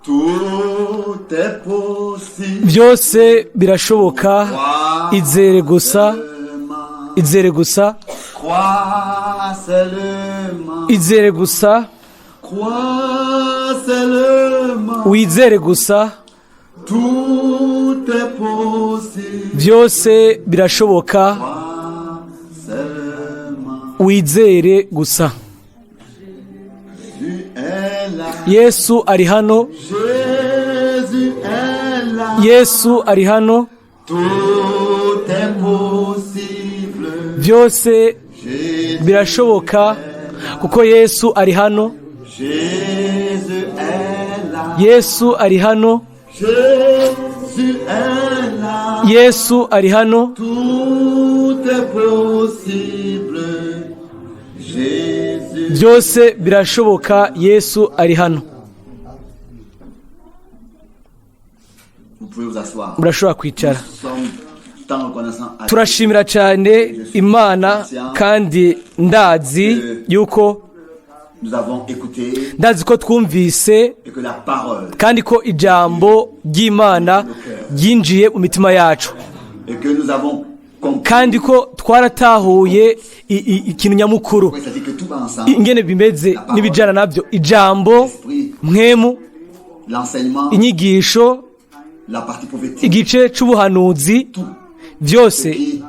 Tout est possible. Byose birashoboka, Crois izere gusa, seulement. izere gusa, Crois seulement. Izere gusa, Crois seulement. Wizere gusa. Tout est possible. Byose birashoboka, Crois seulement. Wizere gusa. Jésus est là. Yesu ari hano. Jésus est là. Yesu ari hano. Tout est possible. Byose Jésus, birashoboka kuko Yesu ari hano. Jésus est là. Yesu ari hano. Jésus est là. Yesu ari hano. Tout est possible. Jésus. Byose birashoboka, Yesu ari hano. Vous pouvez vous asseoir. Murashobora kwicara. Nous sommes tant reconnaissants à Turashimira cyane Imana kandi ndazi yuko Nous avons écouté ndazi ko twumvise et que la parole kandi ko ijambo ry'Imana ryinjiye mu mitima yacu et que nous avons compris. Kandi ko twaratahuye ikintu nyamukuru, Oui, c'est-à-dire que tout va ensemble. Ingene bimeze n'ibijyana nabyo, ijambo, mpwemu, L'enseignement, inyigisho, la partie prophétique, igice c'ubuhanuzi, tout byose ce qui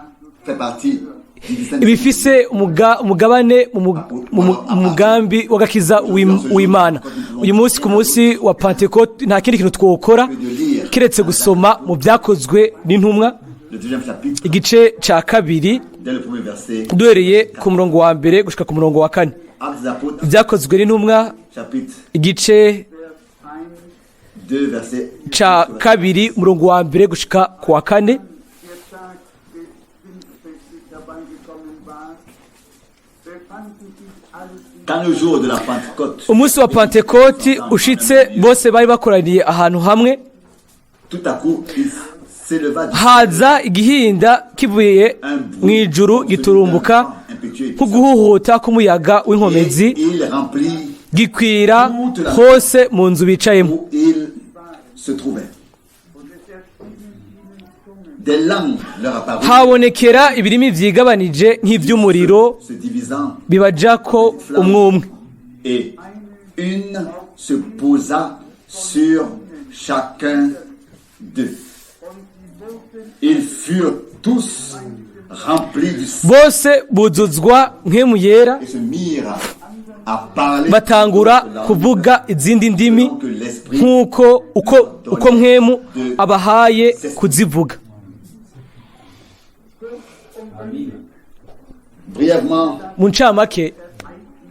fait partie du dessein ibifise umugabane mu mugambi w'agakiza w'Imana. Uyu munsi, ku munsi wa Pantekote, nta kindi kintu twokora keretse gusoma mu Byakozwe n'Intumwa, Le deuxième chapitre, igice cya kabiri, dès le premier verset. Duhereye ku murongo wa mbere gushika ku murongo wa kane. Actes des Apôtres, Ibyakozwe n'Intumwa, chapitre igice 2, verset. cya kabiri, umurongo wa mbere gushika ku wa kane. Der Tag des Pfingstfestes herbeigekommen war, befanden sich alle die Quand le jour de la Pentecôte, Umunsi wa Pantekoti ushitse, bose bari bakoraniye ahantu hamwe. Tout à coup, il s'éleva du Haza igihinda kivuye mu ijuru giturumbuka nk'uguhuhuta k'umuyaga w'inkomezi, et il remplit gikwira hose mu nzu bicayemo. Où il se trouvait. Des langues leur apparurent, Habonekera ibirimi vyigabanije nk'ivy'umuriro, se divisant, bibajako umwe umwe. Et une se posa sur chacun d'eux. Ils furent tous remplis du Saint Bose buzuzwa Mpwemu Yera, et se mirent à parler batangura d'autres langues kuvuga izindi ndimi selon que l'Esprit nk'uko uko Mpwemu abahaye kuzivuga. Brièvement, Mu ncamake,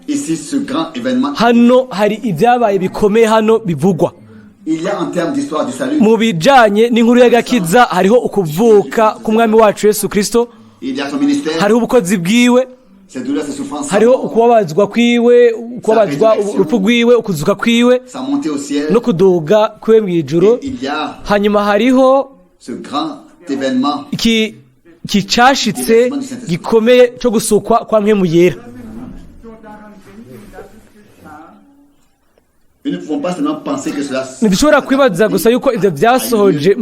ici, ce grand événement, hano hari ibyabaye bikomeye hano bivugwa. Il y a en termes d'histoire du salut, Mu bijanye n'inkuru y'agakiza, hariho ukuvuka k'Umwami wacu Yesu Kristo, il y a son ministère, hariho ubukozi bwiwe, ses douleurs, ses souffrances, sa hariho mort, ukubabazwa kwiwe, ukubabazwa, urupfu rwiwe, ukuzuka kwiwe sa montée au ciel. No kuduga kwiwe mu ijuru. Et il y a Hanyuma hariho ce grand événement iki cashitse gikomeye cyo gusukwa kwa Mpwemu Yera. Nur daran denken, dass es geschah, Nous ne pouvons pas seulement penser que cela Ntidushobora kwibaza gusa yuko ibyo byasohoje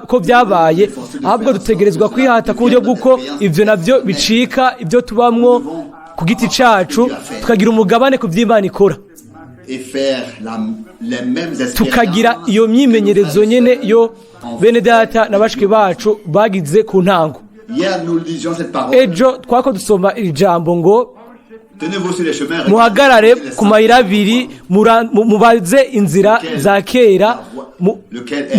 ko byabaye, ahubwo dutegerezwa kwihata ku buryo bw'uko ibyo nabyo bicika ibyo tubamwo ku giti cacu, tukagira umugabane ku by'Imana ikora, et faire les mêmes expériences tukagira iyo myimenyerezo nyene yo bene data na bashiki bacu bagize ku ntango. Hier, nous lisions cette parole. Ejo twako dusoma iri jambo ngo: Tenez-vous sur les chemins. "Muhagarare ku mayira abiri, mubaze inzira za kera,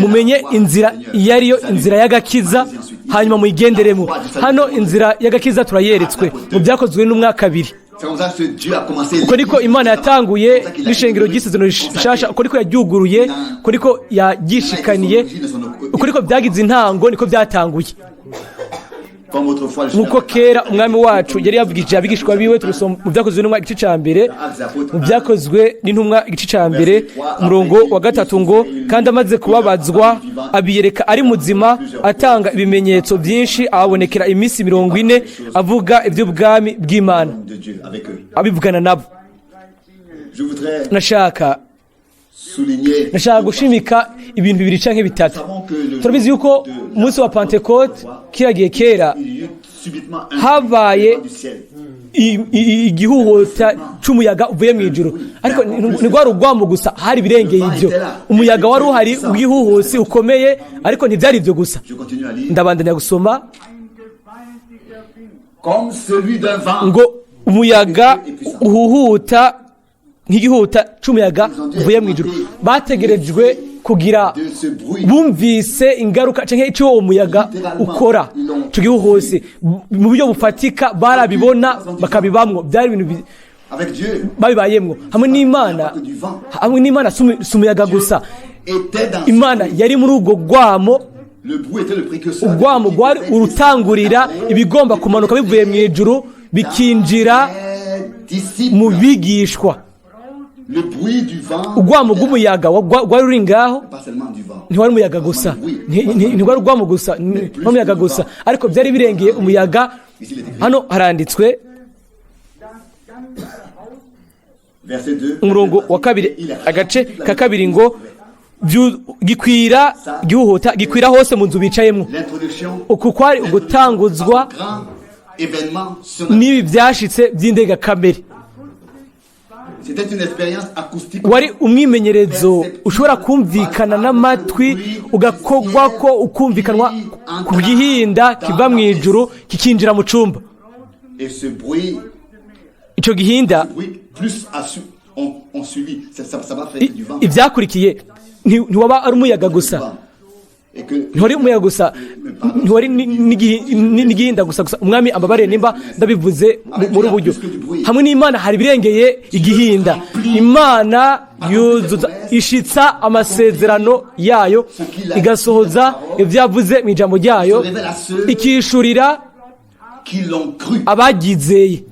mumenye inzira iyo ariyo, inzira y'agakiza, hanyuma muyigenderemo." Hano inzira y'agakiza turayeretswe mu Byakozwe n'umwaka abiri. C'est comme ça que Dieu a commencé. Uko niko Imana yatanguye n'ishengero ry'isezerano rishasha, uko niko yaryuguruye, uko niko yaryishikaniye, uko niko byagize intango, niko byatanguye. Comme autrefois le Seigneur Nk'uko kera Umwami wacu yari yavugishije abigishwa biwe. Tubisoma mu Byakozwe n'Intumwa igice cya mbere, mu Byakozwe n'Intumwa igice cya mbere, umurongo wa 3 ngo: "Kandi amaze kubabazwa abiyereka ari muzima, atanga ibimenyetso byinshi, ababonekera iminsi 40, avuga iby'ubwami bw'Imana." de Dieu avec eux. Abivugana nabo. Je voudrais Nashaka souligner. nashaka gushimika ibintu bibiri canke bitatu. Turabizi yuko umunsi wa Pentecote, kiriya gihe kera, Il y eut subitement un habaye du ciel. igihuhuta c'umuyaga uvuye mu ijuru. Ariko ntirwari urwamo gusa, hari ibirengeye ibyo. Umuyaga wari uhari w'ihuhusi ukomeye, ariko ntibyari ibyo gusa. Je continue à lire. Ndabandanya gusoma. Comme celui d'un vent. Ngo umuyaga uhuhuta nk'igihuta c'umuyaga uvuye mu ijuru. Bategerejwe kugira De ce bruit. bumvise ingaruka canke ico uwo muyaga ukora, ico gihuhusi, mu buryo bufatika barabibona, bakabibamwo. Byari ibintu Avec Dieu. babibayemwo hamwe n'Imana. Hamwe n'Imana si umuyaga gusa. Était dans ce Imana bruit. yari muri ubwo rwamo. Le bruit était le précurseur. Urwamo rwari urutangurira ibigomba kumanuka bivuye mu ijuru bikinjira Les disciples. mu bigishwa. Le bruit du vent. Urwamo rw'umuyaga rwari ruri ngaho. Pas seulement du vent. Ntiwari umuyaga gusa. Ntiwari urwamo gusa, ntiwari umuyaga gusa, ariko byari birengeye umuyaga. Hano haranditswe Verset 2. umurongo wa 2, agace ka 2 ngo: "Gikwira gihuhuta, gikwira hose mu nzu bicayemo." L'introduction. Uku kwari ugutanguzwa Grand événement surnaturel. n'ibi byashitse by'indengakamere. C'était une expérience acoustique. Wari umwimenyerezo ushobora kumvikana n'amatwi, ugakogwa ko ukumvikanwa ku gihinda kiva mu ijuru kikinjira mu cumba. Et ce bruit, Icyo gihinda, bruit plus on suivi. Ça va faire du vent. ibyakurikiye ntiwaba ari umuyaga gusa. Et que Ntiwari umuyaga gusa, ntiwari n'igihinda gusa gusa. Umwami ambabarire nimba ndabivuze muri ubu buryo. Hamwe n'Imana hari ibirengeye igihinda. Imana yuzuza, ishitsa amasezerano yayo, igasohoza ibyo yavuze mu ijambo ryayo, se révèle à ceux ikishurira qui l'ont cru. abagizeye.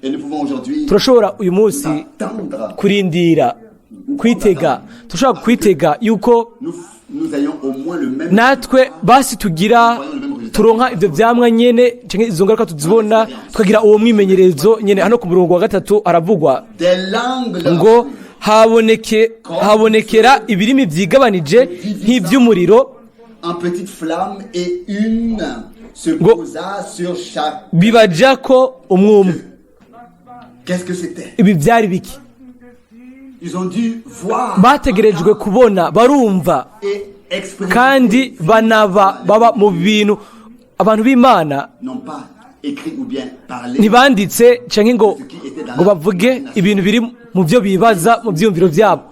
Et nous pouvons aujourd'hui Turashobora uyu munsi attendre. kurindira, kwitega, turashobora kwitega yuko Nous ayons au moins le même natwe basi tugira, turonka ibyo byamwa nyene, canke izo ngaruka tuzibona, tukagira uwo mwimenyerezo nyene. Hano ku murongo wa 3 haravugwa des langues leur ngo habonekera ibirimi vyigabanije nk'ivy'umuriro, en petites flammes et une se Ngo posa sur chaque. bibajako umwumwe. Qu'est-ce que c'était? Ibi byari biki? Ils ont dû voir Bategerejwe kubona, barumva et expérimenter. kandi banaba baba mu bintu. Abantu b'Imana N'ont pas écrit ou bien parlé. ntibanditse canke ngo bavuge ibintu biri mu byo bibaza, mu byiyumviro byabo.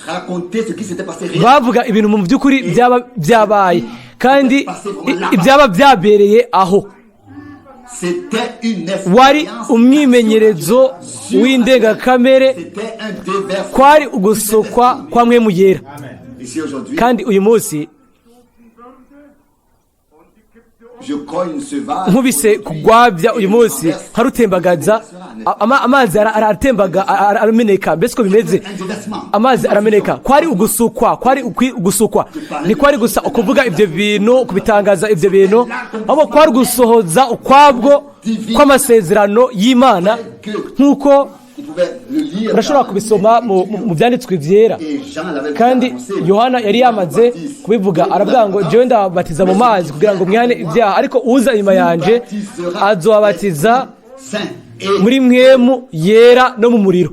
Raconter ce qui s'était passé réellement. Bavuga ibintu mu by'ukuri byaba byabaye kandi ibyaba byabereye aho. C'était une Wari expérience. umwimenyerezo w'indengakamere. C'était un déversement. Kwari ugusukwa kwa Mpwemu Yera. Ici aujourd'hui, Kandi uyu munsi, je cogne ce vase. nkubise kugwabya uyu munsi nkarutembagaza, amazi aratembaga, arameneka. Mbese uko bimeze? Un déversement. Amazi arameneka. Kwari ugusukwa, kwari ugusukwa. Ntikwari gusa ukuvuga ibyo bintu, kubitangaza ibyo bintu, ahubwo kwari gusohoza ukwabwo kw'amasezerano y'Imana, nk'uko On pouvait le lire urashobora dans kubisoma mu Byanditswe Byera. Et Jean l'avait Kandi annoncé. Yohana yari yamaze kubivuga, aravuga ngo: "Jewe ndababatiza mu mazi kugira ngo mwihane ibyaha, ariko uza inyuma yanje azobabatiza Saint. Et muri Mpwemu Yera no mu muriro."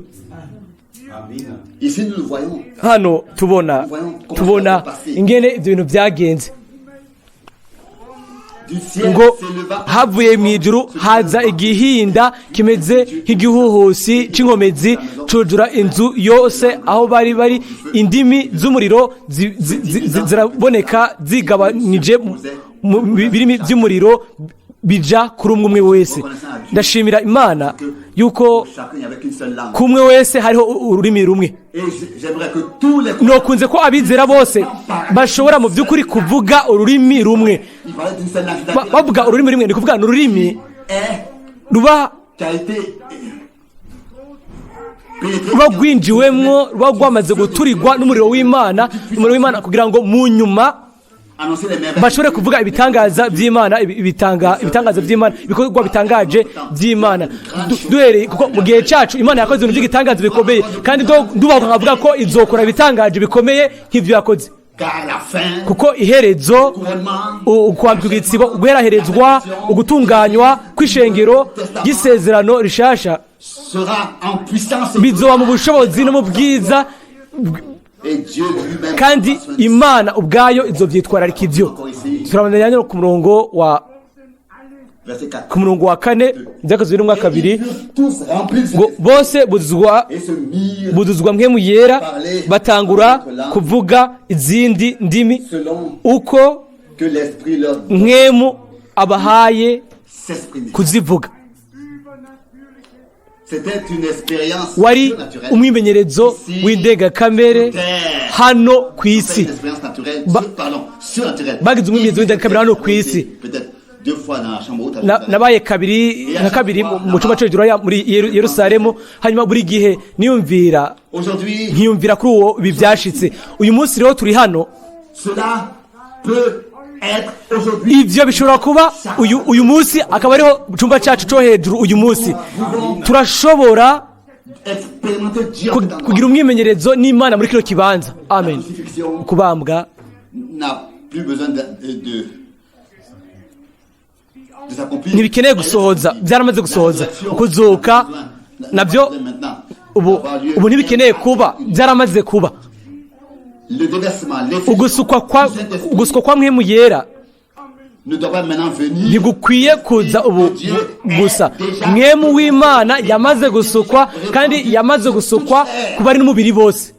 ici, nous le voyons. Hano tubona ingene ibyo bintu byagenze. Du ciel Ngo s'éleva havuye mu ijuru haza igihinda kimeze nk'igihuhusi c'inkomezi, cujura inzu yose aho bari bari. Indimi z'umuriro ziraboneka zigabanije mu birimi by'umuriro. Bija kuri umwe umwe wese. Ndashimira Imana yuko Chacun avec une seule langue. kumwe wese hariho ururimi rumwe. Et j'aimerais que tous les Nokunze ko abizera bose bashobora mu by'ukuri kuvuga ururimi rumwe. Il parlait d'une seule langue. Bavuga ururimi rumwe, ni kuvuga ni ururimi Est ruba qui a été pénétré ruba rwinjiwemwo, ruba rwamaze guturirwa n'umuriro w'Imana, umuriro w'Imana, kugira ngo mu nyuma annoncer les merveilles. bashobore kuvuga ibitangaza by'Imana, ibitangaza by'Imana, ibikorwa bitangaje by'Imana. Duhereye kuko mu gihe cyacu Imana yakoze ibintu by'igitangaza bikomeye, kandi ndubahuka nkavuga ko izokora ibitangaje bikomeye nk'ibyo yakoze. Car la fin, Kuko iherezo, couronnement, ukwambikwa igitsibo, guheraherezwa, ugutunganywa kw'ishengero ry'isezerano rishasha sera en puissance. bizoba mu bushobozi no mu bwiza. Et Dieu lui-même Kandi prendra soin de Imana ubwayo izovyitwararika ivyo. Turabandanya no ku murongo wa Verset 4. ku murongo wa 4, Byakozwe n'umwaka 2. Ils furent tous remplis du Ngo Saint-Esprit bose buzuzwa et se mirent buzuzwa Mpwemu Yera, batangura kuvuga izindi ndimi selon uko que l'Esprit leur Mpwemu abahaye s'exprimer. kuzivuga. C'était une expérience Wari surnaturelle. umwimenyerezo w'indengakamere hano ku C'était isi. une expérience naturelle, pardon, surnaturelle. Bagize umwimenyerezo w'indengakamere hano ku isi. Peut-être deux fois dans la chambre haute. Nabaye kabiri nka kabiri mu cyumba cyo hejuru hariya muri Yerusalemu, hanyuma buri gihe niyumvira Aujourd'hui, nkiyumvira kuri uwo ibi byashitse. Uyu munsi rero turi hano. cela peut être aujourd'hui. Ivyo bishobora kuba uyu munsi, akaba ariho mu cyumba cyacu cyo hejuru. Uyu munsi turashobora Expérimenter Dieu en cet endroit. kugira umwimenyerezo n'Imana muri kino kibanza. Amen. La crucifixion Kubambwa n'a plus besoin de s'accomplir. ntibikeneye gusohoza, byaramaze gusohoza. Kuzuka nabyo ubu ntibikeneye kuba, byaramaze kuba. Le déversement, l'effusion du Saint-Esprit Ugusukwa kwa Mpwemu Yera ne doit pas maintenant venir. ntigukwiye kuza ubu gusa. Mpwemu w'Imana yamaze gusukwa, kandi yamaze gusukwa ku bari n'umubiri bose.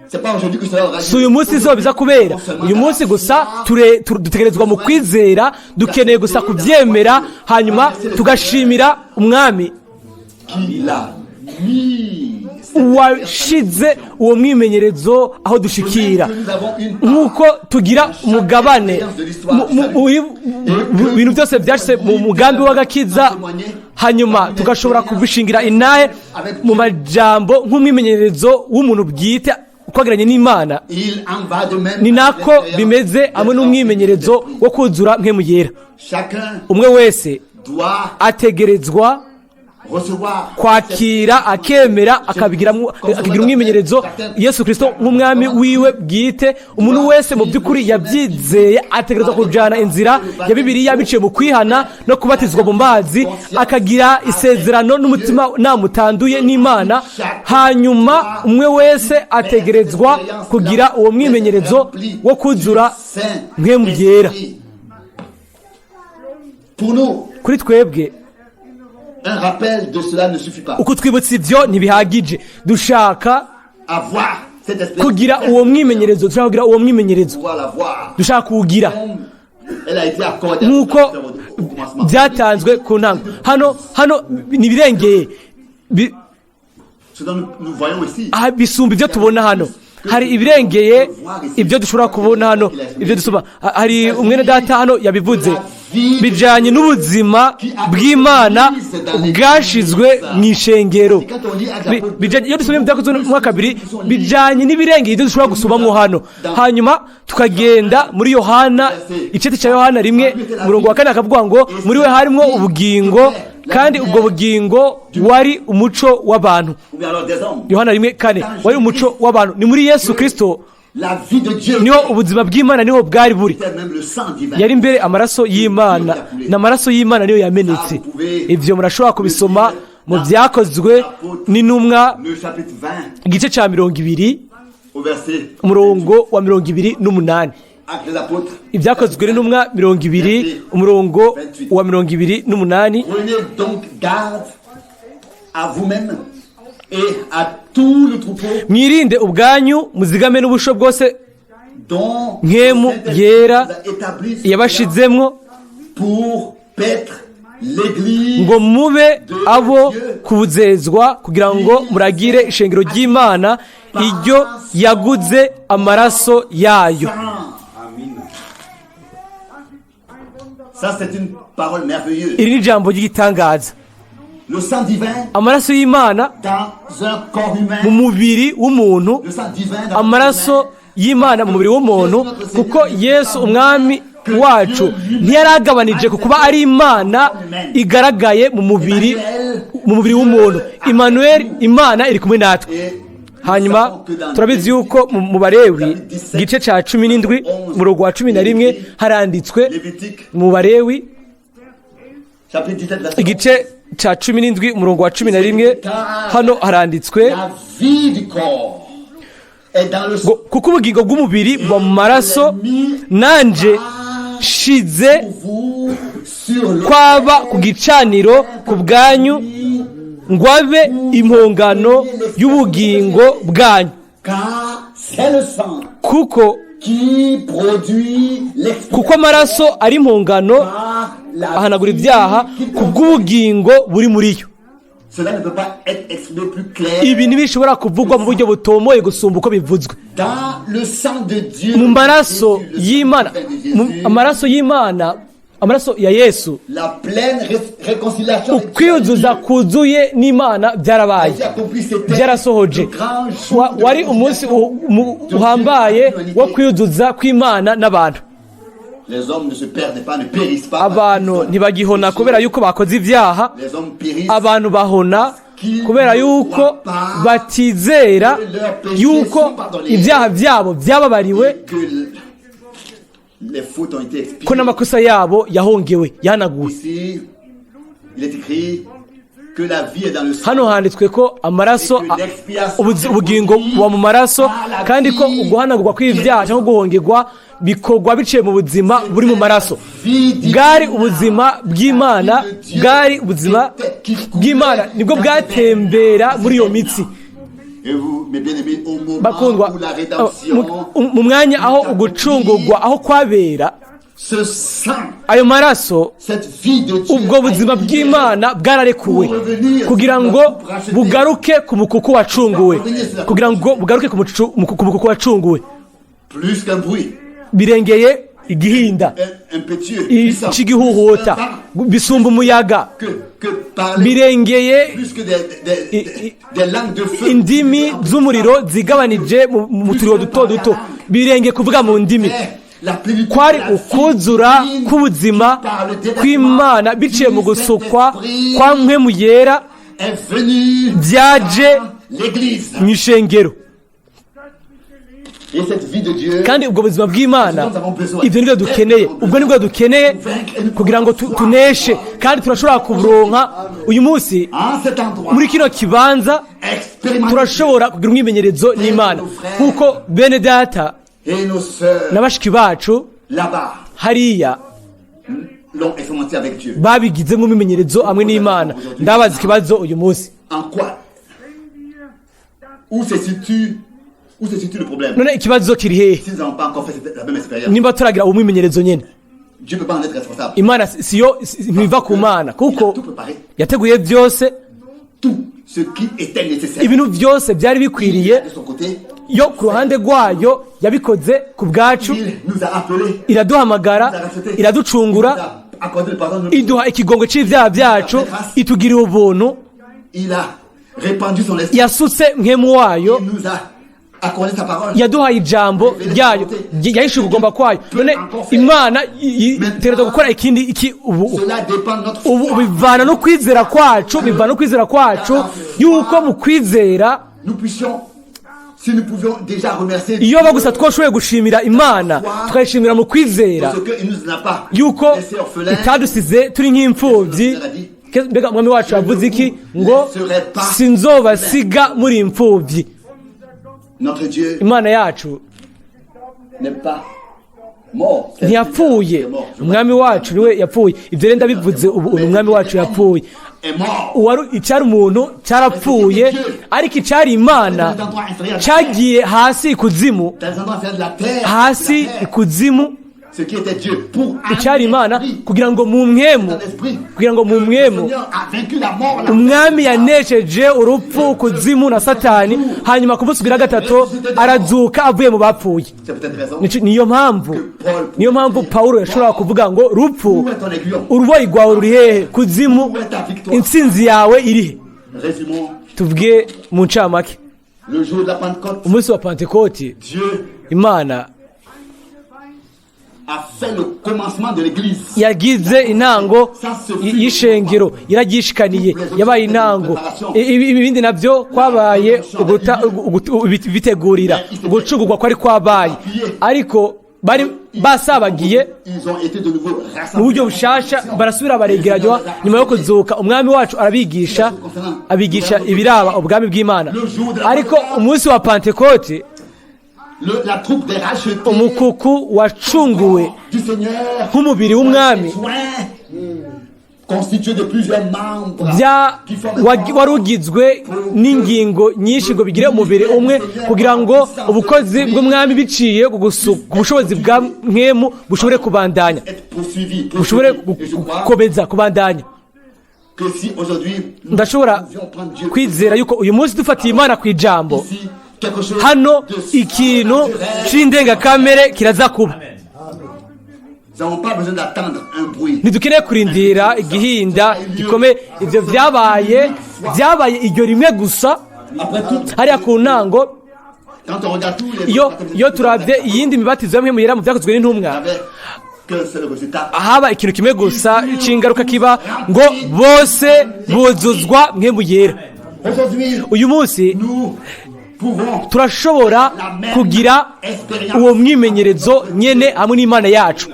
C'est pas aujourd'hui que cela aura lieu. Si uyu munsi izuba biza kubera uyu munsi gusa, dutegerezwa mu kwizera, dukeneye gusa kubyemera, hanyuma tugashimira Umwami Qui l'a mis. washize uwo mwimenyerezo aho dushikira. Nk'uko tugira umugabane mu bintu byose byashyize mu mugambi w'agakiza, hanyuma tugashobora kubishingira inahe mu majambo nk'umwimenyerezo w'umuntu bwite twagiranye n'Imana. Il en va de même Ni nako bimeze hamwe n'umwimenyerezo wo kuzura Mpwemu Yera. Chacun Umwe wese doit ategerezwa recevoir kwakira, akemera, akagira umwimenyerezo Yesu Kirisito nk'umwami wiwe bwite. Umuntu wese mu by'ukuri yabyizeye ategerezwa kujyana inzira ya Bibiliya biciye mu kwihana no kubatizwa mu mazi, akagira isezerano n'umutima namutanduye n'Imana. Hanyuma umwe wese ategerezwa kugira uwo mwimenyerezo wo kuzura Mpwemu Yera. Pour nous, Kuri twebwe, un rappel de cela ne suffit pas. uko twibutsa ibyo ntibihagije. Dushaka Avoir cette expérience, kugira uwo mwimenyerezo, dushaka kugira uwo mwimenyerezo. pouvoir l'avoir. Dushaka kuwugira Elle a été accordée nk'uko au commencement. byatanzwe ku ntango. Hano ntibirengeye. Ce dont nous, nous voyons ici, Bisumba ibyo tubona hano. Hari ibirengeye ibyo dushobora kubona hano, ibyo dusoma. Hari umwene data hano yabivuze bijyanye n'ubuzima bw'Imana bwashizwe mu ishengero. Iyo dusomye mu Byakozwe mu mwaka 2, bijyanye n'ibirengeye ibyo dushobora gusomamo hano. Hanyuma tukagenda muri Yohana, igice cya Yohana 1, umurongo wa 4, akavuga ngo muri we harimo ubugingo, kandi ubwo bugingo wari umuco w'abantu. Ou bien alors des hommes. Yohana 1:4, wari umuco w'abantu. Ni muri Yesu Kirisito La vie de Dieu niho ubuzima bw'Imana niho bwari buri. était même le sang divin. Yari mbere amaraso y'Imana, ni amaraso y'Imana niyo yamenetse. Ibyo murashobora kubisoma mu Byakozwe n'Intumwa, Le chapitre 20 igice cya 20, au verset umurongo wa 28. Actes des Apôtres. Ibyakozwe n'Intumwa 20, umurongo wa 28. Prenez donc garde à vous-même et à tout le troupeau Mwirinde ubwanyu, muzigame n'ubusho bwose dont Mpwemu le Saint-Esprit Yera vous a établi yabashizemwo pour paître l'église Ngo mube abo kubuzezwa kugira ngo muragire ishengero ry'Imana, iryo yaguze amaraso yayo. Ça, c'est une parole merveilleuse. Iri ni ijambo ry'igitangaza. Le sang divin Amaraso y'Imana dans un corps humain. mu mubiri w'umuntu. Le sang divin dans Amaraso y'Imana mu mubiri w'umuntu, kuko Yesu Umwami wacu ntiyaragabanije ku kuba ari Imana igaragaye mu mubiri w'umuntu. Emmanuel, Imana iri kumwe natwe. Et Hanyuma turabizi yuko mu Barewi igice cya 17, umurongo wa 11, haranditswe Lévitique, mu Barewi chapitre 17, verset igice cya 17, umurongo wa 11, hano haranditswe La vie du corps est dans le ngo kuko ubugingo bw'umubiri buba mu maraso, nanje nshize vous sur le kwaba ku gicaniro ku bwanyu ngo abe impongano y'ubugingo bwanyu. Car c'est le sang Kuko qui produit l'expiation kuko amaraso ari impongano par la ahanagura ibyaha ku bw'ubugingo buri muri yo. Cela ne peut pas être exprimé plus clair. Ibi ntibishobora kuvugwa mu buryo butomoye gusumba uko bivuzwe. Dans le sang de Dieu, Mu maraso Jésus, le sang y'Imana, divin de Jésus, amaraso y'Imana, amaraso ya Yesu, la pleine réconciliation avec ukwiyuzuza Dieu kuzuye n'Imana byarabaye, a été accompli. C'était byarasohoje. le grand jour de Wari umunsi uhambaye wo kwiyuzuza kw'Imana n'abantu. Les hommes ne se perdent pas, ne périssent pas. Abantu ntibagihona kubera yuko bakoze ibyaha. Les hommes périssent Abantu bahona kubera yuko batizera yuko ibyaha byabo byababariwe, et que les fautes ont été expiées. ko n'amakosa yabo yahongewe, yahanaguwe. Ici, il est écrit que la vie est dans le sang. Hano handitswe ko amaraso ubugingo buba mu maraso, kandi ko uguhanagurwa kw'ibyaha cyangwa guhongerwa bikorwa biciye mu buzima buri mu maraso. Bwari ubuzima bw'Imana, bwari ubuzima bw'Imana nibwo bwatembera muri iyo mitsi. Et vous, mes bien-aimés, au moment Bakundwa, où la rédemption, mu mwanya aho ugucungurwa aho kwabera, ce sang, ayo maraso, cette vie de Dieu, ubwo buzima bw'Imana bwararekuwe kugira ngo bugaruke ku mukuku wacunguwe, kugira ngo bugaruke ku mukuku wacunguwe. Plus qu'un bruit, Birengeye igihinda impétueux, puissant, cy'igihuhuta, bisumba umuyaga, que parler, birengeye plus que des langues de feu, indimi z'umuriro zigabanije mu turiro duto duto, birengeye kuvuga mu ndimi. La plénitude Kwari de la vie ukuzura divine k'ubuzima par le déversement kw'Imana biciye mu du gusukwa Saint-Esprit kwa Mpwemu Yera est venu byaje dans l'église. mu ishengero. Et cette vie de Dieu, Kandi ubwo buzima bw'Imana, ibyo nibyo dukeneye, ubwo nibwo dukeneye kugira ngo tuneshe, kandi turashobora kuburonka uyu munsi en cet endroit, muri kino kibanza. expérimenter Turashobora kugira umwimenyerezo n'Imana nk'uko bene data et nos sœurs na bashiki bacu là-bas hariya l'ont expérimenté avec Dieu. babigize nk'umwimenyerezo hamwe n'Imana. Ndabaza ikibazo uyu munsi. En quoi Où se situe le problème? None ikibazo kiri hehe? Si nous n'avons pas encore fait la même expérience, Nimba turagira uwo mwimenyerezo nyene, Dieu ne peut pas en être responsable. Imana siyo ntiva ku Mana, Il kuko a tout préparé. yateguye byose. Tout ce qui était nécessaire. Ibintu byose byari bikwiriye. De son côté, Yo ku ruhande rwayo yabikoze ku bwacu. il nous a appelés, Iraduhamagara, il nous a rachetés, iraducungura, il nous a accordé le pardon de nos iduha ikigongo c'ivyaha byacu, itugirira ubuntu. Il a répandu son esprit. Yasutse Mpwemu wayo. Il nous a accordé sa parole. Yaduhaye ijambo ryayo, yahishuye ukugomba kwayo. None Imana itegerezwa gukora ikindi iki ubu? Cela dépend de notre Ubu foi. bivana no kwizera kwacu, bivana no kwizera kwacu yuko mu kwizera Nous puissions, si nous pouvions déjà remercier iyo ba gusa twashoboye gushimira Imana, tukayishimira mu kwizera parce qu'il ne nous a pas yuko laissé orphelins. itadusize turi nk'imfubyi. Mbega Umwami wacu yavuze iki? Ngo sinzobasiga muri imfubyi. Notre Dieu Imana yacu n'est pas mort. C'est ntiyapfuye. le Seigneur qui est mort. Umwami wacu niwe yapfuye. Ibyo rero ndabivuze ubu, uyu Umwami wacu yapfuye. Est mort. Uwari icyari umuntu cyarapfuye, ariko icyari Imana cyagiye hasi ikuzimu. Dans les endroits inférieurs de la terre. Hasi de la terre. ikuzimu. Ce qui était Dieu pour un Icyari Imana esprit. Kugira ngo mu mpwemu, Un esprit. kugira ngo mu Le mpwemu Seigneur a vaincu la mort, la Umwami yanesheje urupfu, kuzimu na Satani, hanyuma ku munsi ugira gatatu arazuka avuye mu bapfuye. C'est peut-être raison. Niyo mpamvu Pawulo yashobora kuvuga ngo: "Rupfu, Où est ton aiguillon? uruboyi rwawe ruri hehe? Kuzimu, Où est ta victoire?" intsinzi yawe iri he?" Résumons. Tuvuge mu ncamake. Le jour de la Pentecôte, Umunsi wa Pantekoti, Dieu Imana a fait le commencement de l'Église. Yagize intango y'ishengero, iraryishikaniye, yabaye intango. Ibindi nabyo kwabaye bitegurira ugucungurwa kwari kwabaye, ariko bari basabagiye Ils ont été de nouveau rassemblés. mu buryo bushasha, barasubira baregeranywa nyuma yo kuzuka. Umwami wacu arabigisha, abigisha ibiraba ubwami bw'Imana. Ariko umunsi wa Pantekote, La troupe des rachetés umukuku wacunguwe du Seigneur, nk'umubiri w'Umwami, soins, constitué de plusieurs membres bya qui forment un corps. Wari ugizwe n'ingingo nyinshi ngo bigire umubiri umwe, kugira ngo ubukozi bw'Umwami biciye ku bushobozi bwa mpwemu bushobore kubandanya, Être poursuivi, bushobore poursuivi. Et je crois gukomeza kubandanya. que si aujourd'hui nous Ndashobora pouvions prendre Dieu kwizera yuko uyu munsi dufatiye Imana ku ijambo, ici, quelque chose hano de ikintu surnaturel. c'indengakamere kiraza kuba. Nous n'avons pas besoin d'attendre un bruit. Ntidukeneye kurindira igihinda gikomeye. Ibyo byabaye iryo rimwe gusa Après tout, hariya ku ntango. quand on regarde tous les Iyo turabye iyindi mibatizo yamwe muyera mu Byakozwe n'Intumwa, avec qu'un seul résultat. Haba ikintu kimwe gusa c'ingaruka kiba, ngo bose buzuzwa Mpwemu Yera. Aujourd'hui, Uyu munsi nous pouvons turashobora kugira uwo mwimenyerezo nyene hamwe n'Imana yacu.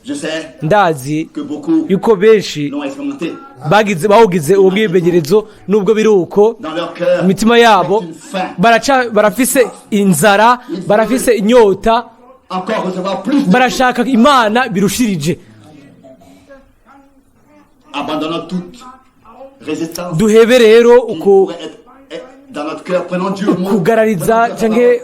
Je sais Ndazi que beaucoup yuko benshi l'ont expérimenté. bagize bawugize uwo mwimenyerezo. Nubwo biri uko, Dans leur cœur, mu mitima yabo c'est une faim. baraca barafise inzara, barafise inyota, Encore recevoir plus de barashaka Imana birushirije. Abandonnons toute résistance Duhebe rero qui uku pourrait être dans notre cœur. Prenons Dieu au mot. kugarariza canke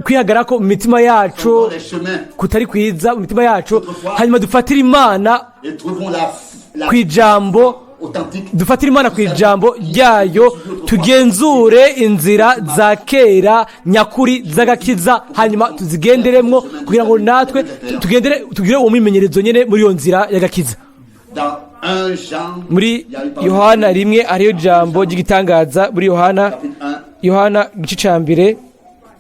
kwihagarara ko mu mitima yacu Prenons les chemins kutari kwiza mu mitima yacu, hanyuma dufatire Imana et trouvons la ku ijambo, authentique. Dufatire Imana ku ijambo ryayo, tugenzure inzira za kera nyakuri z'agakiza, hanyuma tuzigenderemwo kugira ngo natwe tugendere, tugire uwo mwimenyerezo nyene muri iyo nzira y'agakiza. Dans 1 Jean, Muri il y a eu parole. Yohana 1 ariyo jambo ry'igitangaza. Muri Yohana, Chapitre 1, Yohana igice ca mbere,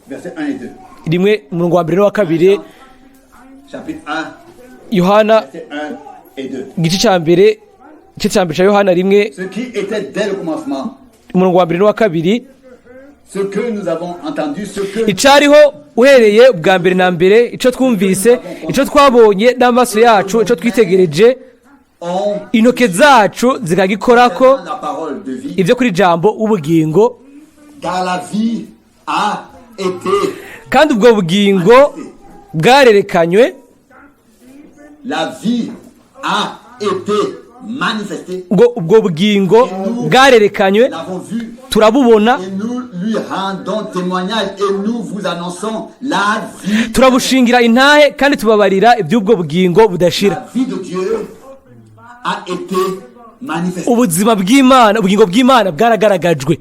verset 1 et 2. 1, umurongo wa mbere n'uwa kabiri. Chapitre 1, Yohana verset 1 et 2. igice ca mbere, igice ca mbere ca Yohana 1, Ce qui était dès le commencement, umurongo wa mbere n'uwa kabiri. ce que nous avons entendu, ce que Icariho uhereye ubwa mbere na mbere, ico twumvise, ico twabonye n'amaso yacu, ico twitegereje, on intoke zacu zikagikorako, la parole de vie, ibyo kuri jambo w'ubugingo, car la vie a été, kandi ubwo bugingo bwarerekanywe, la vie a été manifestée, ngo ubwo bugingo bwarerekanywe, l'avons vu turabubona, et nous lui rendons témoignage et nous vous annonçons la vie, turabushingira intahe kandi tubabarira iby'ubwo bugingo budashira. La vie de Dieu a été manifestée. Ubuzima bw'Imana, ubugingo bw'Imana bwaragaragajwe.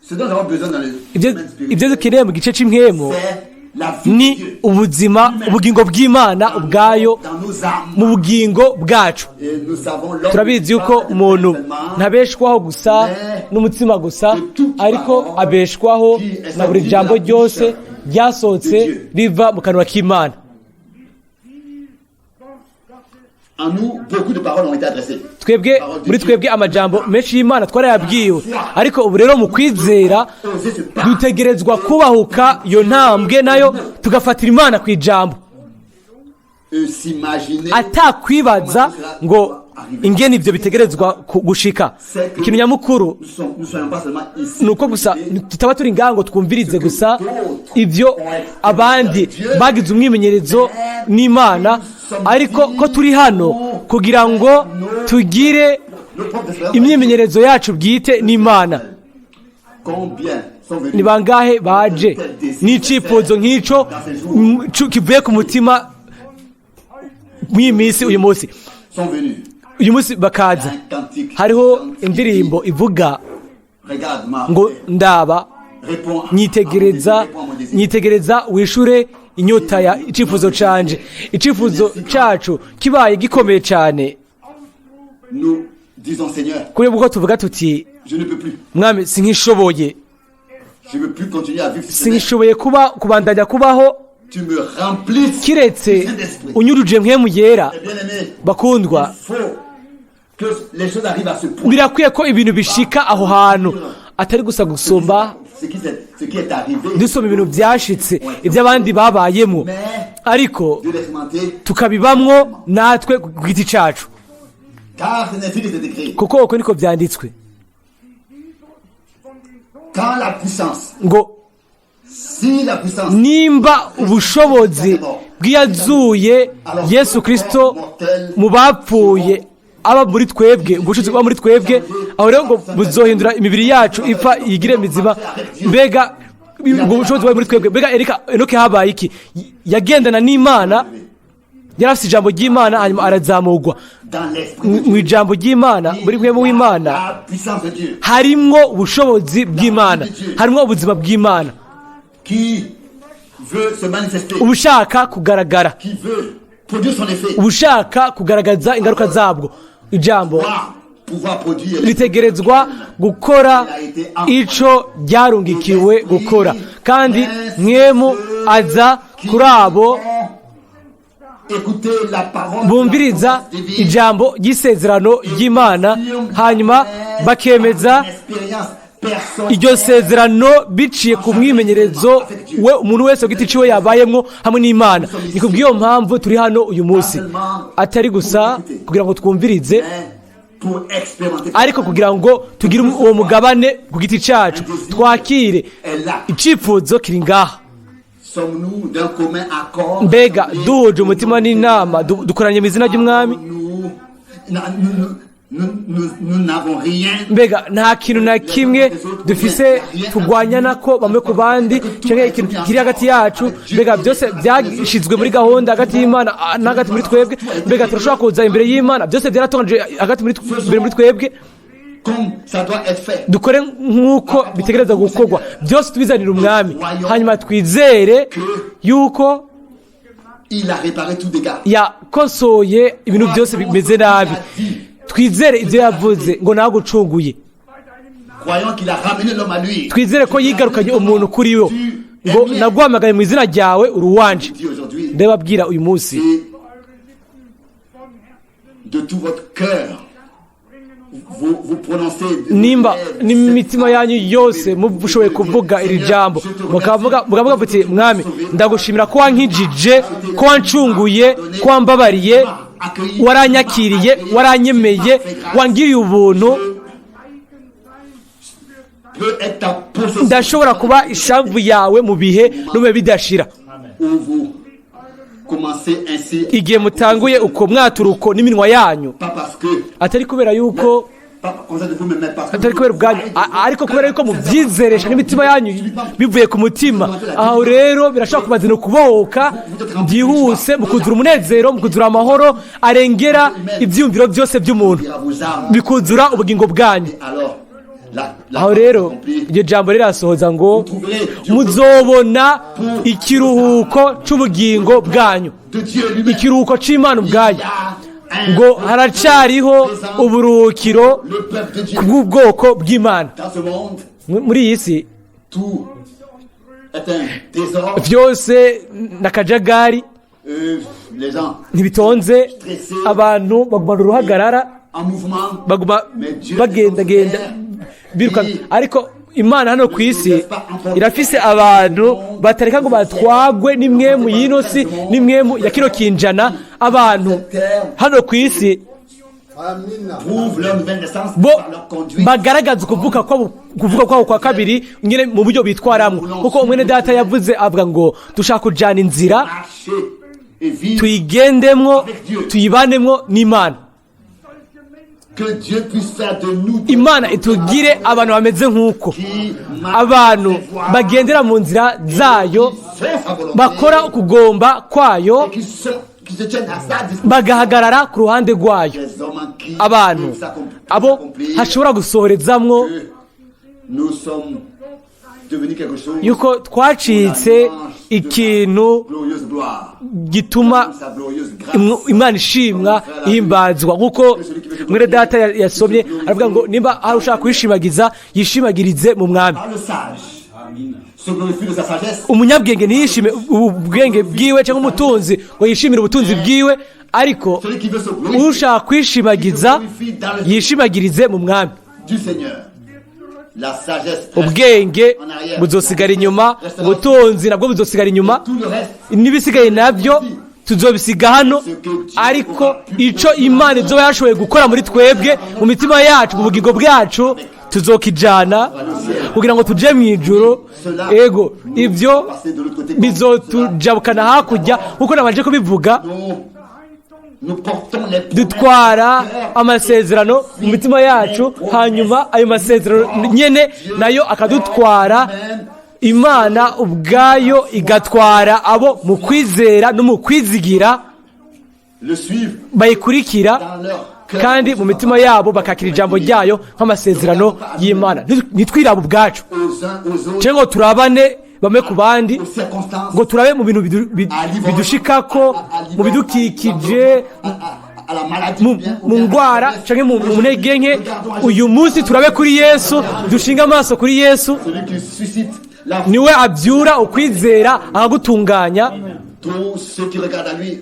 Ce dont nous avons besoin dans le Ibyo domaine spirituel, ibyo dukeneye mu gice cy'impwemu c'est la vie ni de Dieu ubuzima, ubugingo bw'Imana ubwayo dans nos âmes. mu bugingo bwacu. Et nous savons l'homme Turabizi yuko umuntu ntabeshwaho gusa n'umutsima gusa, ariko abeshwaho na buri jambo ryose ryasohotse riva mu kanwa k'Imana. En nous, beaucoup de paroles ont été adressées. Twebwe, muri twebwe amajambo menshi y'Imana twarayabwiwe, ariko ubu rero mu kwizera Oser ce pas, dutegerezwa kubahuka iyo ntambwe nayo, tugafatira Imana ku ijambo, s'imaginer atakwibaza ngo ingene ibyo bitegerezwa gushika. Ikintu nyamukuru nous ne soyons pas seulement ici ni uko gusa tutaba turi ngaha ngo twumvirize gusa ibyo abandi bagize umwimenyerezo n'Imana, ariko ko turi hano kugira ngo tugire nos propres expériences. imyimenyerezo yacu bwite n'Imana. Combien Ni bangahe baje n'icyifuzo nk'icyo kivuye ku mutima mw'iyi minsi, uyu munsi Sont venus. uyu munsi bakaza? Un cantique. Hariho indirimbo ivuga Regarde-moi. ngo: "Ndaba, Réponds à nyitegereza, mon désir, réponds à mon désir. nyitegereza, wishure inyota ya icyifuzo canje." Icyifuzo cacu kibaye gikomeye cyane, Nous disons: Seigneur, kuri bwo tuvuga tuti: je ne peux plus. "Mwami, sinkishoboye." Je ne veux plus continuer à vivre ce Sinkishoboye kuba kubandanya kubaho Tu me remplis kiretse du Saint-Esprit. unyuruje Mpwemu Yera. Bien aimé, Bakundwa, il faut que les choses arrivent à ce point. birakwiye ko ibintu bishika aho hantu, atari gusa gusumba Ce qui est arrivé, dusoma ibintu byashitse, iby'abandi babayemo, ariko de l'expérimenter, tukabibamwo natwe ku giti cacu. Car c'est ainsi que c'est écrit. Kuko uko niko byanditswe. Quand la puissance, Ngo si la puissance nimba ubushobozi bw'iyazuye Yesu Kirisito mu bapfuye aba muri twebwe, ubushobozi buba muri twebwe, aho rero ngo buzohindura imibiri yacu ipfa yigire mizima. Mbega ubwo bushobozi buba muri twebwe! Mbega erika Enoke habaye iki? Yagendana n'Imana, yari afite ijambo ry'Imana, hanyuma arazamurwa dans l'esprit de mu Dieu, ijambo ry'Imana, muri mwe w'Imana la puissance de Dieu harimwo ubushobozi bw'Imana, harimwo ubuzima bw'Imana qui veut se manifester, ubushaka kugaragara, qui veut produire son effet, ubushaka kugaragaza ingaruka zabwo. Ijambo doit pouvoir produire ritegerezwa gukora ico ryarungikiwe gukora, kandi Mpwemu aza kuri abo Écoutez la parole bumviriza de la promesse divine. ijambo ry'isezerano ry'Imana, hanyuma bakemeza iryo sezerano biciye ku mwimenyerezo we umuntu wese ku giti ciwe yabayemwo hamwe n'Imana. Ni kubw'iyo mpamvu turi hano uyu munsi, atari gusa kugira ngo twumvirize, Pour expérimenter. ariko kugira ngo tugire uwo mugabane ku giti cyacu, twakire icyifuzo kiri ngaha. Sommes-nous d'un commun accord? Mbega duhuje umutima n'inama, dukoranye mu izina ry'Umwami? Nous, nous, nous, nous, nous n'avons rien. Mbega nta kintu na kimwe dufise turwanya nako bamwe ku bandi, cyangwa ikintu kiri hagati yacu? Mbega byose byashyizwe muri gahunda hagati y'Imana n'hagati muri twebwe? Mbega turashobora kuza imbere y'Imana, byose byaratonje hagati muri imbere muri twebwe? Comme ça doit être fait. Dukore nk'uko bitegereza gukorwa, byose tubizanire Umwami, hanyuma twizere yuko Il a réparé tout dégât. yakosoye ibintu byose bimeze nabi. Twizere ibyo yavuze ngo nagucunguye. Croyons qu'il a ramené l'homme à lui. Twizere ko yigarukanye umuntu kuri yo, ngo naguhamagaye mu izina ryawe, uri uwanje. Dis aujourd'hui, Ndababwira uyu munsi, et de tout votre cœur, vous, vous prononcez nimba n'imitima yanyu yose mushoboye kuvuga iri jambo, mukavuga muti: "Mwami, ndagushimira ko wankijije, ko wancunguye, ko wambabariye, waranyakiriye, waranyemeye, wangiriye ubuntu." Peut être ta possession Ndashobora kuba ishamvu yawe mu bihe no mu bihe bidashira. où vous commencez ainsi, Igihe mutanguye uko mwaturuko n'iminwa yanyu, pas parce que atari kubera yuko pas comme ça de vous-même, mais parce que atari kubera ubwanyu, ariko kubera yuko mubyizeresha n'imitima yanyu bivuye ku mutima, aho rero birashobora kubazana kubohoka byihuse, mukuzura umunezero, mukuzura amahoro arengera ibyiyumviro byose by'umuntu, à vos âmes. bikuzura ubugingo bwanyu. Alors, la Aho rero accomplie. iryo jambo rirasohoza ngo muzobona ikiruhuko c'ubugingo bwanyu, De Dieu lui-même. ikiruhuko c'Imana ubwayo, ngo haracariho uburuhukiro Le peuple de Dieu. bw'ubwoko bw'Imana. Dans ce monde, Muri iyi si tout est un désordre. byose n'akajagari. Les gens Ntibitonze, abantu bagumana uruhagarara, en mouvement. baguma bagendagenda biruka, ariko Imana hano ku isi irafise abantu batareka ngo batwagwe n'impwemu y'ino si, n'impwemu ya kino kinjana. Abantu hano ku isi Prouvent leur nouvelle naissance bo par leur conduite. bagaragaza ukuvuka kwabo kwa kabiri nyine mu buryo bitwaramwo, kuko umwene data yavuze avuga ngo dushaka kujana inzira Marcher et vivre. tuyigendemwo, tuyibanemwo n'Imana. Que Dieu puisse faire de nous Imana itugire abantu bameze nk'uko, qui marchent abantu ses voies, bagendera mu nzira zayo, qui font sa volonté, bakora ukugomba kwayo, et qui se tiennent à sa disposition. bagahagarara ku ruhande rwayo. Les hommes en qui Abantu peuvent abo s'accomplir hashobora gusohorezamwo que nous sommes devenus quelque chose, yuko twacitse ikintu glorieuse gloire, gituma sa glorieuse grâce. Imana ishimwa, ihimbazwa, nk'uko mwene data yasomye aravuga ngo nimba hari ushaka kuyishimagiza, yishimagirize mu Mwami. Par le sage se glorifie de sa sagesse, Umunyabwenge ntiyishime ubwenge bwiwe, cyangwa umutunzi ngo yishimire ubutunzi bwiwe, ariko celui qui veut se glorifier ushaka kwishimagiza yishimagirize mu Mwami. du Seigneur. La sagesse reste Ubwenge en arrière. buzosigara inyuma, ubutunzi nabwo buzosigara inyuma, Tout le reste, n'ibisigaye nabyo tuzobisiga hano, ariko ico Imana izoba yashoboye gukora muri twebwe, mu mitima yacu, mu bugingo bwacu, tuzokijana kugira ngo tuje mu ijuru. Ego, ibyo passer de l'autre côté. bizotujabukana hakurya, nkuko nabanje kubivuga. Nous, nous portons les promesses Dutwara amasezerano mu mitima yacu, hanyuma ayo masezerano nyene nayo akadutwara. Imana ubwayo igatwara abo mu kwizera no mu kwizigira le suivent bayikurikira, dans leur cœur. kandi mu mitima yabo bakakira ijambo ryayo nk'amasezerano y'Imana. Ntitwirabe ubwacu Aux uns aux autres, cyangwa ngo turabane bamwe ku bandi, aux circonstances, ngo turabe mu bintu bidushikako, mu bidukikije, à la maladie, mu ndwara cyangwa mu ntege nke. Uyu munsi turabe kuri Yesu, dushinge amaso kuri Yesu. Celui qui suscite la Niwe abyura ukwizera akagutunganya. Tous ceux qui regardent à lui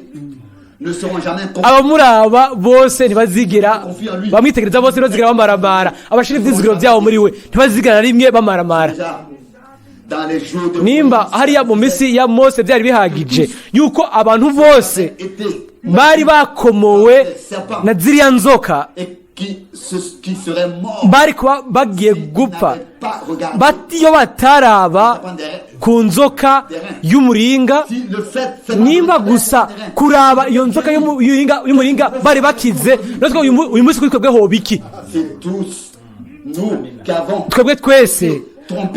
ne seront jamais Abamuraba bose ntibazigera, bamwitegereza bose ntibazigera bamaramara. Abashira ibyizigiro byabo muri we ntibazigera na rimwe bamaramara. Déjà dans les jours de Nimba hariya mu minsi ya Mose byari bihagije yuko abantu bose étaient bari bakomowe na ziriya nzoka, et qui seraient morts bari kuba bagiye gupfa n'avaient pas regardé iyo bataraba ku nzoka y'umuringa. si le fait Nimba gusa kuraba iyo nzoka y'umuringa bari bakize, natwe uyu munsi kuri twebwe hoba iki? C'est tous nous qui avons Twebwe twese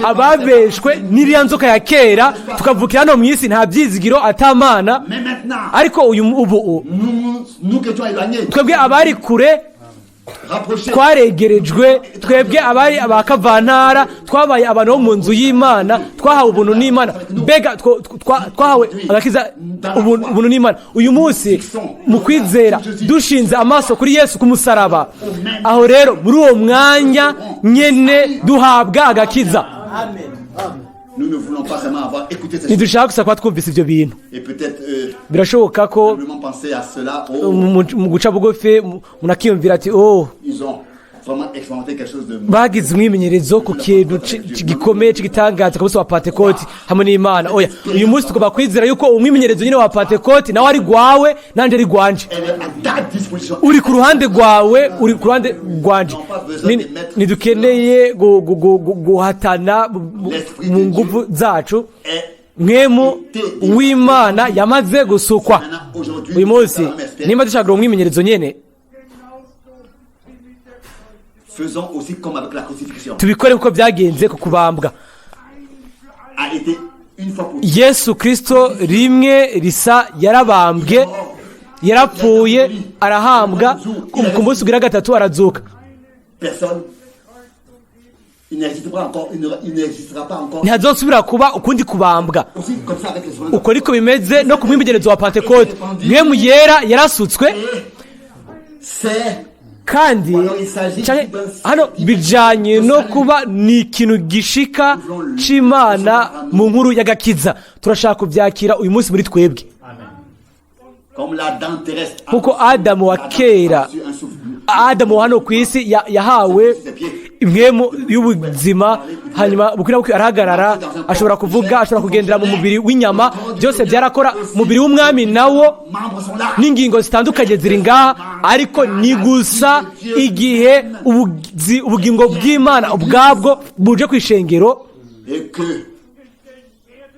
ababeshwe n'iriya nzoka ya kera, tukavukira hano mu isi nta byizigiro, atamana. Mais maintenant, Ariko uyu ubu nous, nous qui étions éloignés, twebwe abari kure rapprochés, twaregerejwe. Twebwe abari abakavantara twabaye abantu bo mu nzu y'Imana, twahawe ubuntu n'Imana. Mbega twahawe agakiza, ubuntu n'Imana. Uyu munsi mu kwizera dushinze amaso kuri Yesu ku musaraba, aho rero muri uwo mwanya nyene duhabwa agakiza. Nous ne voulons pas seulement avoir écouté ces choses Ntidushaka gusa kuba twumvise ibyo bintu. Et peut-être Birashoboka ko simplement penser à cela. Oh, mu guca bugufi umuntu akiyumvira ati: "Oh, ils ont vraiment expérimenté quelque chose de bagize umwimenyerezo ku kintu gikomeye cy'igitangaza ku munsi wa Pantekoti hamwe n'Imana." Oya, uyu munsi tugomba kwizera yuko umwimenyerezo nyine wa Pantekoti nawe ari gwawe, nanjye ari gwanje. Elle est à ta disposition. Uri ku ruhande rwawe, uri ku ruhande rwanje. Ntidukeneye guhatana mu nguvu zacu. Est Mwemu w'Imana yamaze gusukwa. maintenant aujourd'hui Uyu munsi nimba dushaka uwo mwimenyerezo nyene, faisons aussi comme avec la crucifixion tubikore kuko byagenze ku kubambwa. A été une fois pour Yesu Kirisito rimwe risa yarabambwe, yarapfuye, arahambwa, ku munsi ugira gatatu arazuka. Personne, il n'existera encore, il n'existera pas encore Ntihazosubira kuba ukundi kubambwa. Aussi comme ça avec les Uko niko bimeze no ku mwimenyerezo wa Pantekote. Mwemu Yera yarasutswe. C'est Kandi canke hano bijanye no kuba ni ikintu gishika c'Imana mu nkuru y'agakiza. Turashaka kuvyakira uyu munsi muri twebwe. Comme l'Adam terrestre Nkuko Adamu wa kera, a reçu un souffle Adamu wa hano ku isi yahawe impwemu y'ubuzima, hanyuma bukwira bukwi arahagarara, ashobora kuvuga, ashobora kugendera mu mubiri w'inyama, byose byarakora. Umubiri w'Umwami nawo membres sont là n'ingingo zitandukanye ziri ngaha, ariko ni gusa igihe ubugingo bw'Imana ubwabwo buje ku ishengero, et que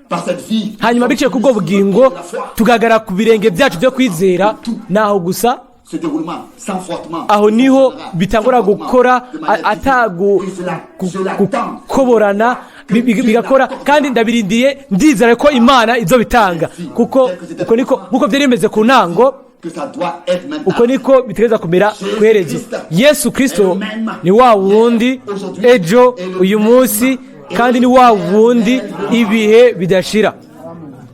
par cette vie hanyuma biciye ku bwo bugingo tugahagarara ku birenge byacu byo kwizera, naho gusa. Ce déroulement, sans frottement. Aho niho Fonctionnera, bitangura sans frottement, gukora de manière ata divine. Et cela tend gukoborana bigakora kandi ndabirindiye, ndizera ko Imana izobitanga, kuko uko niko nkuko byari bimeze ku ntango, que ça doit être maintenant. uko niko bitegereza kumera ku iherezo. Yesu Kristo ni wa wundi ejo, uyu munsi, kandi ni wa wundi ibihe bidashira.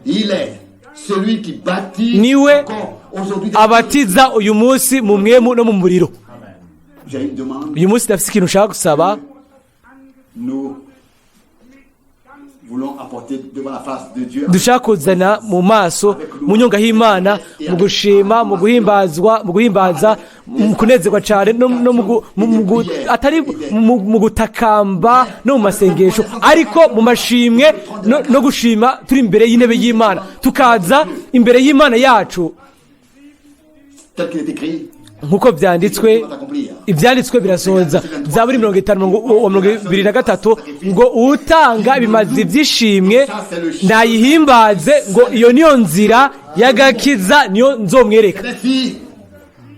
Il est celui qui baptise Niwe encore aujourd'hui. abatiza uyu munsi mu mpwemu no mu muriro. J'ai une demande. Uyu munsi ndafite ikintu ushaka gusaba. Nous voulons apporter devant la face de Dieu. Dushaka kuzana mu maso mu nyonga h'Imana, mu gushima, mu guhimbazwa, mu guhimbaza, mu kunezerwa cyane, no atari mu gutakamba no mu masengesho, ariko mu mashimwe no gushima turi imbere y'intebe y'Imana, tukaza imbere y'Imana yacu. Tel qu'il est écrit. Nk'uko byanditswe, Va s'accomplir. ibyanditswe birasohoza. Zaburi 50 23 ngo: "Utanga ibimazi by'ishimwe nayihimbaze," ngo iyo niyo nzira y'agakiza, niyo nzomwereka. C'est ainsi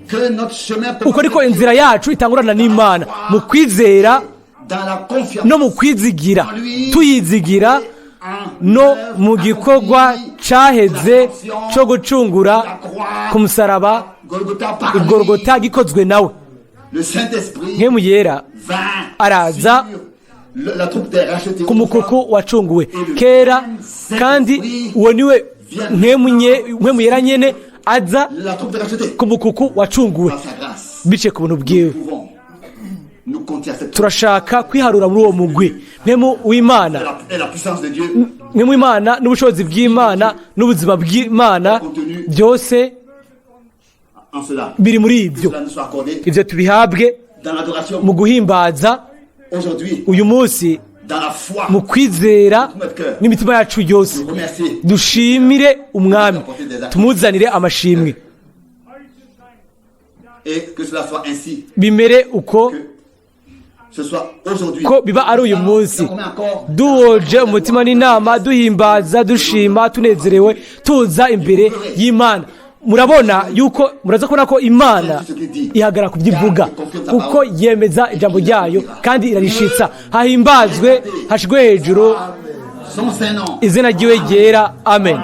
que notre chemin peut Uko niko inzira yacu itangurana n'Imana mu kwizera dans la confiance no mu kwizigira, tuyizigira no mu gikorwa caheze co gucungura ku musaraba Golgotha par lui, Igorogota gikozwe nawe. Le Saint-Esprit Mpwemu Yera vint araza sur la troupe des rachetés. ku mukuku wacunguwe kera, kandi uwo niwe Mpwemu Yera nyene aza La troupe des rachetés. ku mukuku wacunguwe Par sa grâce, biciye ku buntu bwiwe. nous pouvons nous compter à cette Turashaka kwiharura muri uwo mugwi. Mpwemu w'Imana, et la puissance de Dieu Mpwemu w'Imana n'ubushobozi bw'Imana n'ubuzima bw'Imana byose en cela. biri muri ibyo. Cela nous soit accordé Ibyo tubihabwe dans l'adoration mu guhimbaza aujourd'hui, uyu munsi, dans la foi. mu kwizera n'imitima yacu yose. Nous remercier. Dushimire Umwami, tumuzanire amashimwe. Et que cela soit ainsi. Bimere uko, Que ce soit aujourd'hui. ko biba ari uyu munsi, On met encore duhoje umutima n'inama, duhimbaza, dushima, tunezerewe, tuza imbere y'Imana. Murabona yuko muraza kubona ko Imana ihagarara ku byo ivuga, kuko yemeza ijambo ryayo kandi irarishitsa. Hahimbazwe, hashigwe hejuru son Saint-Nom. izina ryiwe ryera. Amen.